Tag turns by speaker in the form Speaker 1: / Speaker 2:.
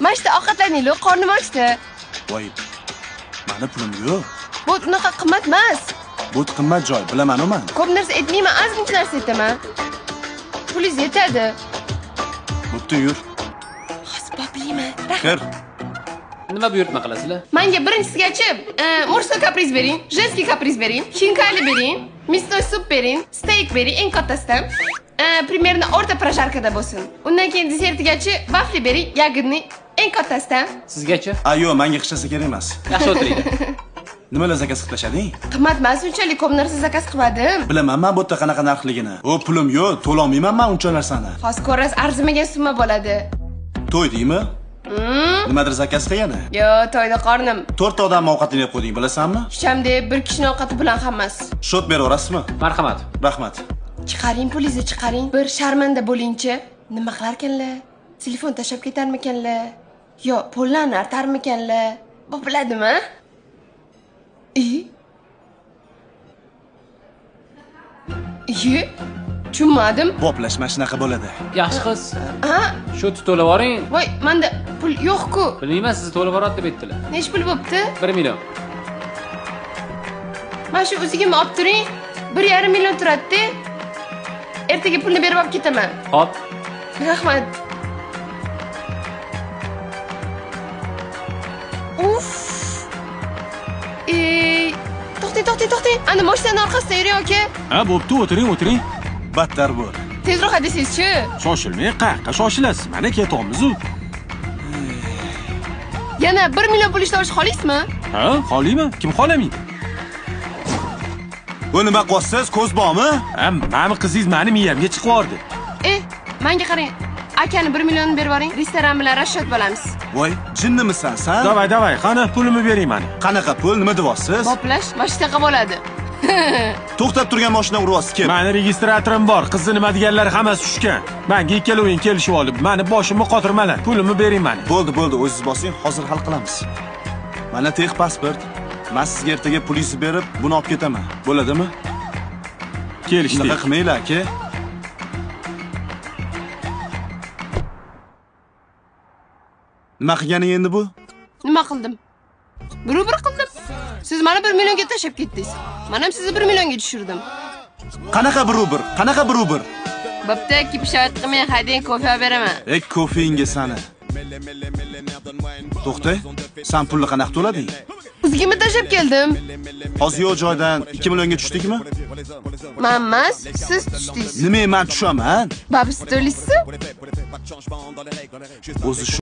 Speaker 1: Mana shu ovqatlaninglar, qornim ochdi.
Speaker 2: Voy, mani pulim yo'q.
Speaker 1: Bu unaqa qimmat emas.
Speaker 2: Bu qimmat joy, bilaman-u men.
Speaker 1: Ko'p narsa aytmayman, ozgincha narsa aytaman. Pulingiz yetadi.
Speaker 2: Bo'pti, yur.
Speaker 1: Hozir boplayman.
Speaker 2: Kir.
Speaker 3: Nima buyurtma qilasizlar?
Speaker 1: Menga birinchisigachi мужской каприз bering, женский каприз bering, xinkali bering, мясной суп bering, steak bering, eng kattasidan. Примерно o'rta прожаркада bo'lsin. Undan keyin desertigachi vafli bering, ягодный, eng kattasidan.
Speaker 3: Sizgachi?
Speaker 2: A, yo'q, menga hech narsa kerak emas.
Speaker 3: Yaxshi o'tiringlar.
Speaker 2: Nimalar zakaz qilib tashlading?
Speaker 1: Qimmat emas, unchalik ko'p narsa zakaz qilmadim.
Speaker 2: Bilaman men bu yerda qanaqa narxligini. O, pulim yo'q, to'lolmayman men uncha narsani.
Speaker 1: Hozir ko'rasiz, arzimagan summa bo'ladi.
Speaker 2: To'y deymi? Nimadir zakaz qilgani?
Speaker 1: Yo'q, to'yda qornim.
Speaker 2: 4 ta odam ovqatini yeb qo'yding, bilasanmi?
Speaker 1: Hecham deb bir kishini ovqati bilan hammasi.
Speaker 2: Shot beraverasizmi?
Speaker 3: Marhamat.
Speaker 2: Rahmat.
Speaker 1: Chiqaring pulingizni, chiqaring. Bir sharmanda bo'lingchi. Nima qilarkanlar? Telefon tashlab ketarmikanlar? Yo, pullarni artarmikanlar? Bopiladimi? Tushunmadim.
Speaker 2: Boplashma shunaqa bo'ladi.
Speaker 3: Yaxshi qiz.
Speaker 1: Ha?
Speaker 3: Shu to'lab oring.
Speaker 1: Voy, menda pul yo'q-ku.
Speaker 3: Bilmayman, sizni to'lab boradi deb aytdilar.
Speaker 1: Necha pul bo'pti?
Speaker 3: 1 million.
Speaker 1: Mana shu o'zigami olib turing. 1,5 million turadi-da. Ertaga pulni berib olib ketaman.
Speaker 3: Xo'p.
Speaker 1: Rahmat. Uf. To'xtang, to'xtang, to'xtang. Ana mashinaning orqasida yuring, aka.
Speaker 4: Ha, bo'pti, o'tiring, o'tiring.
Speaker 2: Battar bo'l.
Speaker 1: Tezroq haydasangizchi.
Speaker 4: Shoshilmang, qayerga shoshilasiz? Mana ketyapmiz-u.
Speaker 1: Yana 1 million pul ishlab olishni xohlaysizmi?
Speaker 4: Ha, xohlayman. Kim xohlamaydi?
Speaker 2: Bu nima qilyapsiz? Ko'z bormi?
Speaker 4: Ha, mani qizingiz meni miyamga chiqib yubordi.
Speaker 1: Menga qarang. Akani 1 millionni berib yuboring, restoran bilan rashyot bo'lamiz.
Speaker 2: Voy, jinnimisan sen?
Speaker 4: Davay, davay, qani pulimni bering mani.
Speaker 2: Qanaqa pul, nima deyapsiz?
Speaker 1: Boplash mana shunaqa bo'ladi.
Speaker 2: To'xtab turgan mashina uryapsiz kim?
Speaker 4: Mani registratorim bor, qizni nima deganlari hammasi tushgan. Menga ikkaloving kelishib olib, mani boshimni qotirmalar. Pulimni bering mani.
Speaker 2: Bo'ldi, bo'ldi, o'zingiz bosing, hozir hal qilamiz. Mana tex pasport. Men sizga ertaga pulingizni berib, buni olib ketaman. Bo'ladimi?
Speaker 4: Kelishdik.
Speaker 2: Unaqa qilmanglar, aka. Nima qilganing endi bu?
Speaker 1: Nima qildim? Bir qildim. Siz meni 1 millionga tashlab ketdingiz. Men ham sizni 1 millionga tushirdim.
Speaker 2: Qanaqa bir? Qanaqa bir?
Speaker 1: Bo'pti, kipishot qilmang, haydang, kofe olib beraman.
Speaker 2: Ey, kofeinga sani. To'xta, sen pulni qanaqa to'lading?
Speaker 1: O'zimga tashlab keldim.
Speaker 2: Hozir yo'q joydan 2 millionga tushdikmi?
Speaker 1: Men emas, siz tushdingiz.
Speaker 2: Nima men tushaman?
Speaker 1: Babsi to'laysiz?
Speaker 2: O'zi